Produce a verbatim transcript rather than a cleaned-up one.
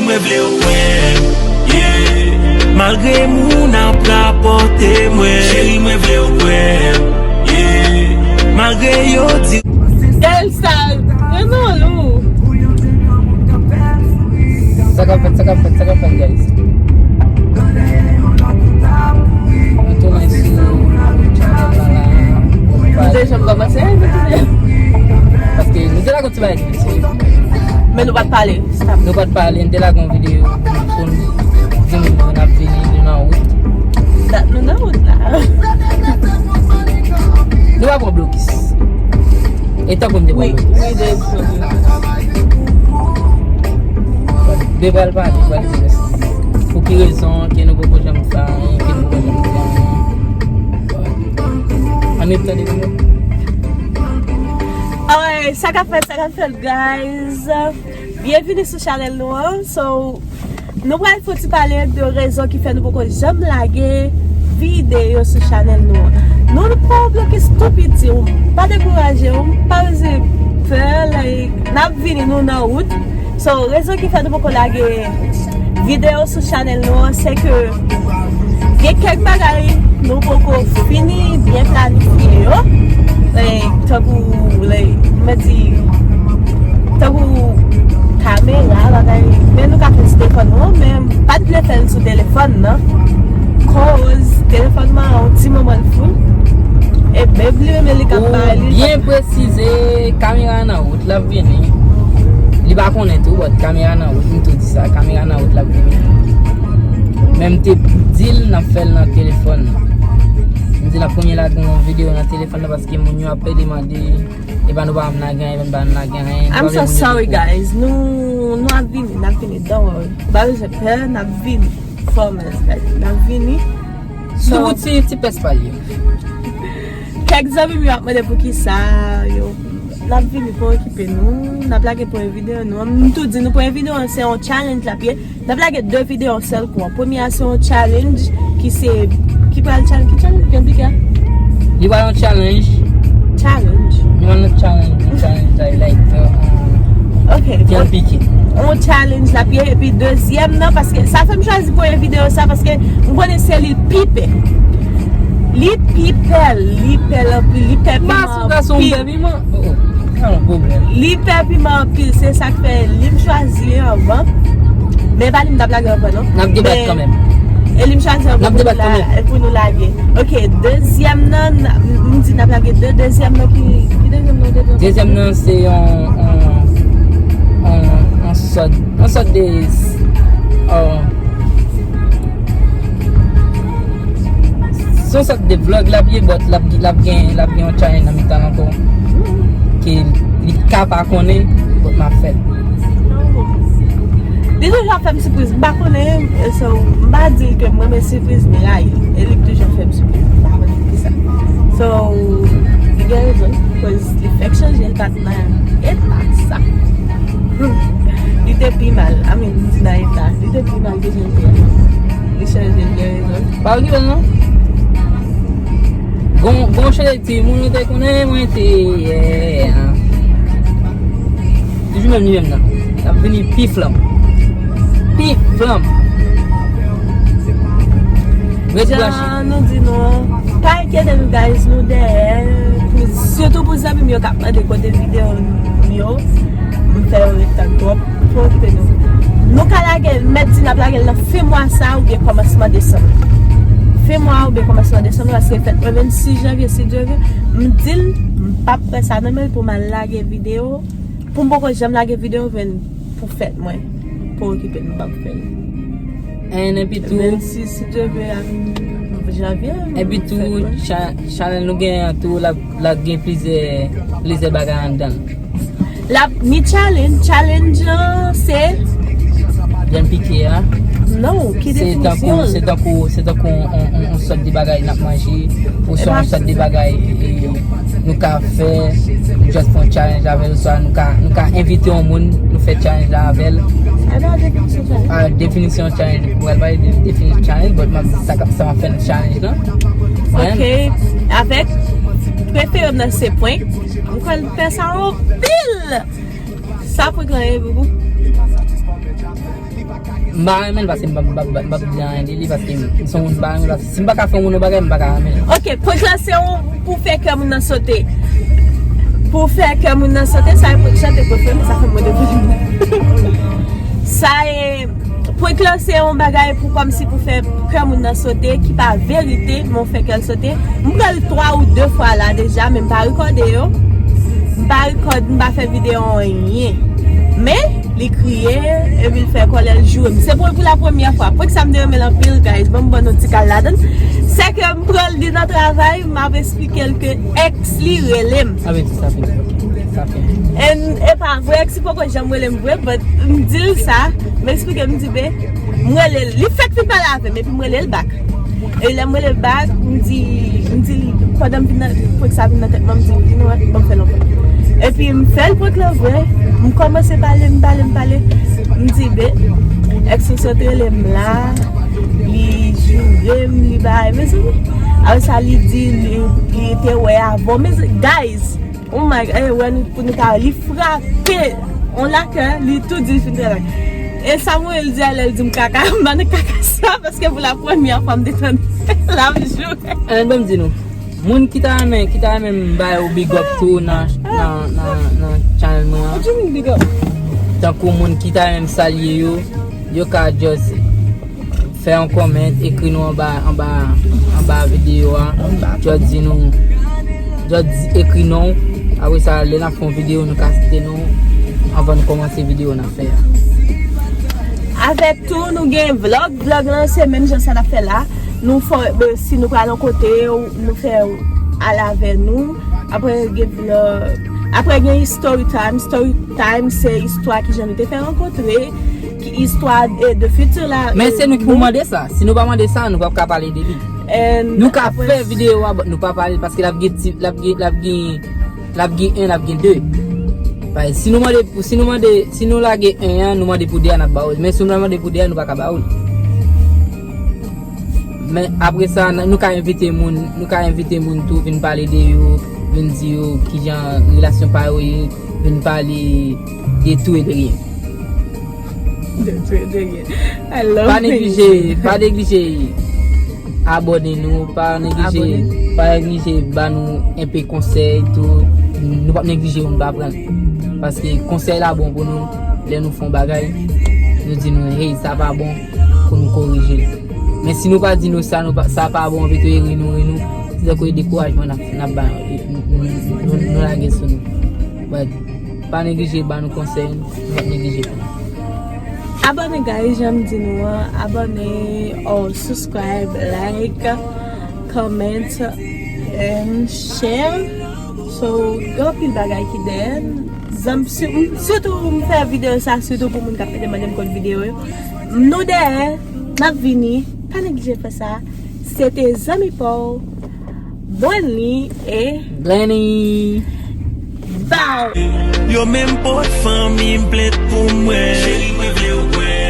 Mwen vle w kwè m, yeah. Malgre moun ap rapòte mwen, cheri, mwen vle w kwè m, yeah. Malgre yo di Gèl sa, yo nan lou. Sa k ap fèt, sa k ap fèt, sa k ap fèt, guys? Nou tounen sou channel la la. Nou te janm kòmanse, nou te... Paske nou te la gon ti bagay difisil. Men nou pa t pale. Nou pa t pale, n te lage yon videyo pou n di moun yo n ap vini, nou nan wout. Dat nou nan wout la. Nou pa pran blokis. E tankou m te pran blokis. Wi, wi, de... Bon, nou pral pale, nou pral di rès. Pou ki rezon ke nou poko janm fè anyen, ke nou poko janm fè anyen. Ann ret tande nou. Alright, sa k ap fèt, sa k ap fèt, guys. Byenvini sou chanèl nou an. So, nou pral fè ti pale de rezon ki fè nou poko janm lage videyo sou chanèl nou an. Nou pa yon blokis tou piti, ou pa dekouraje, ou pa bezwen pè, like, n ap vini, nou nan wout. So, rezon ki fè nou poko lage videyo sou chanèl nou an, se ke gen kèk bagay nou poko fini byen planifye yo. Like, tankou, like, mwen di, tankou kamera, bagay, men nou ka fè sou telefòn nou an, men m pa t vle fè l sou telefòn nan. Koz telefòn mwen an, yon ti moman l fout. E babe li menm li ka... Ou byen presize, kamera nan wout, l ap vini. Li pa konnen tou, but kamera nan wout, m tou di sa, kamera nan wout, l ap vini. Men m te di l n ap fè l nan telefòn nan. M di l ap premye lage yon videyo nan telefòn nan paske moun yo ap pede mande, epa nou pa janm lage anyen, epa nou pa janm lage anyen. I'm so sorry, guys. Nou, nou ap vini, n ap vini, don't worry. Pa bezwen pè, n ap vini. Promise, guys. N ap vini. So, nou pou ti, ti pès pa l yo. Kèk zanmi m yo ap mande poukisa yo, n ap vini, pa okipe nou, n ap lage premye videyo nou. M tou di nou premye videyo an se yon challenge l ap ye. N ap lage de videyo yon sèl kou. Premye a se yon challenge ki se, ki pral challenge, ki challenge, John Pika? Li pral yon challenge. Challenge. Nou pral yon challenge, yon challenge like, like, uh, um, ok, John Pika. Yon challenge l ap ye, epi dezyèm nan, paske sa fè m chwazi premye videyo sa, paske m konnen se li pi pè. Li pi pè, li pè l anpil, li pè piman anpil. Mas yon gason pè piman. Oh, oh, pa yon pwoblèm. Li pè piman anpil, se sa k fè li m chwazi anvan. Men pa li m t ap lage anvan, non. N ap debat kanmenm. E li m chwazi anvan pou nou la, pou nou lage. Ok, dezyèm nan, n-, m di n ap lage de, dezyèm nan ki, ki dezyèm nan, dezyèm nan? Dezyèm nan se yon, yon, yon, yon sòt, yon sòt de, euh, se yon sòt de vlog l ap ye, but l ap, l ap gen, l ap gen yon challenge nan mitan l ankò. Ke li ka pa konnen, but m ap fè l. Li toujou ap fè m sipriz. M pa konnen, e so, m pa di l ke m renmen sipriz, m rayi l. E li k toujou ap fè m sipriz. M pa konnen poukisa. So, li gen rezon, cause li fèk chanje, l pa t nan eta sa. Li te pi mal. I mean, m di nan eta. Li te pi mal ke jan l te ye. Li chanje, li gen rezon. Pa okipe l, non. Gon, gon chanje timoun, ou te konnen, mwen te, yeah. Toujou menm li menm nan. L ap vini pi flanm. Pi flanm. Rete branche. Jan nou di nou an, pa enkyete nou, guys, nou dèyè. Pou, sitou pou zanmi m yo k ap mande kote videyo m yo, m fè yo ret tann twòp. Pa okipe nou. Nou ka lage l, m mèt di n ap lage l nan fen mwa sa a oubyen kòmansman desanm. Fen mwa a oubyen kòmansman desanm, paske fèt mwen vennsis janvye, si Dye vle. M di l, m p ap pran sa nan men l pou m al lage videyo. Pou m poko janm lage videyo, men pou fèt mwen. Pa okipe m, m p ap fè l. And epi tou, vennsis, si Dye vle, a janvye, epi tou, fèt mwen. Cha-, chanèl nou genyen an tou, l ap, l ap gen plizyè, plizyè bagay anndan l. L ap ni challenge, challenge lan se John Pika a. Non, ki definisyon l? Se tankou, se tankou, se tankou on, on, on sòt de bagay n ap manje, oswa on sòt de bagay, e, nou ka fè, nou just fè yon challenge avè l, oswa nou ka, nou ka envite yon moun, nou fè challenge la avè l. Sa pa definisyon challenge. A, definisyon challenge, nou pral pale de definisyon challenge, but m ap di sa k ap, sa m ap fè nan challenge lan. Ok, avèk prefere m nan se prank. M konn fè sa anpil. Sa prank lan ye, boubou? M pa renmen l paske m p ap, m p ap, m p ap di anyen de li paske m se yon moun m pa renmen, paske si m pa ka fè yon moun yon bagay, m pa ka renmen l. Ok, prank lan se yon pou fè kè moun nan sote. Pou fè kè moun nan sote, sa e prank chante pou fè, men sa fè mwen depi. Sa e, prank lan se yon bagay pou kòmsi pou fè kè moun nan sote, ki pa verite, men w fè kè l sote. M pran l twa ou de fwa la deja, men m pa rekòde yo. M pa rekòd, m pa fè videyo anyen. Men, li kriye, epi l fè kòlè l joure m. Se pou, pou la premyè fwa. Prank sa m te renmen l anpil, guys. Ban m ban nou ti kal ladan l. Se ke m pran l, li nan travay, m ap eksplike l ke èks li rele m. Sa vle di sa fini. Ok, sa fini. E, e pa vre, èks li poko janm rele m vre, but m di l sa, m eksplike, m di, be, m rele l. Li fèk fin pale avè m, epi m rele l back. E lè m rele l back, m di, m di l, pandan m vin nan, prank sa vin nan tèt mwen, m di, you know what, ban m fè l ankò. Epi m fè l prank lan vre, m kòmanse pale, m pale, m pale. M di, be, èks ou sot rele m la, li joure m, li bay, mezanmi. Apre sa, li di, li, li te wè avè w. Mezanmi, guys, oh my God, eh, wè nou, pou nou ta, li frape on lakè, li tou di l fin travay. E Samuel di a lè l di m kaka, m pa nan kaka sa, paske pou la premyè fwa m te tande l ap joure. Ann ban m di nou, moun ki ta renmen, ki ta renmen m ba yo big up tou nan, nan, nan, nan channel mwen an. What you mean big up? Tankou moun ki ta renmen m salye yo, yo ka just fè yon comment, ekri nou anba, anba, anba videyo a. Just di nou, just di, ekri non w. Apre sa, lè n ap fè yon videyo, nou ka site non w anvan nou kòmanse videyo n ap fè a. Avèk tou, nou gen vlog. Vlog lan, se menm jan sa n ap fè la. Nou fè, ben, si nou pral yon kote, nou fè al avè nou. Apre gen vlog. Apre gen story time. Story time, se istwa ki jan nou te fè rankontre. Ki istwa de, de futur la. Men se nou ki pou mande sa. Si nou pa mande sa, nou p ap ka pale de li. Nou ka fè videyo a, but nou pa pale paske l ap gen ti, l ap gen, l ap gen, l ap gen en, l ap gen de. Paske si nou mande, si nou mande, si nou lage en an, nou mande pou de a, n ap ba ou l. Men si nou pa mande pou de a, nou pa ka ba ou l. Men apre sa, n-, nou ka envite moun, nou ka envite moun tou vin pale de yo, vin di yo kijan relasyon pa yo ye, vin pale de tou e de ryen. De tou e de ryen. I love Pa neglije, pa neglije abòne nou, pa neglije, pa neglije ba nou enpe konsèy tou. Nou p ap neglije, nou pa pran. Paske konsèy la bon pou nou, lè nou fè yon bagay, nou di nou, hey, sa pa bon, pou nou korije l. Men si nou pa di nou sa, nou pa, sa pa bon, pito e ri nou, ri nou, se tankou e dekourajman n ap, n ap ba, nou, nou, nou, nou lage sou nou. But, pa neglije ba nou konsèy, nou p ap neglije pran. Abòne, guys, jan m di nou an, abòne, or subscribe, like, comment, and share. So, gen anpil bagay ki dèyè. Zanm, si-, m, sitou m fè videyo sa, sitou pou moun k ap mete mande m kot videyo yo. Nou dèyè, n ap vini, pa neglije fè sa. Se te zanmi pa w, Blenny e Blenny. Bow! Yo menm pot fanmi m plent pou mwen. Cheri, mwen vle w kwè.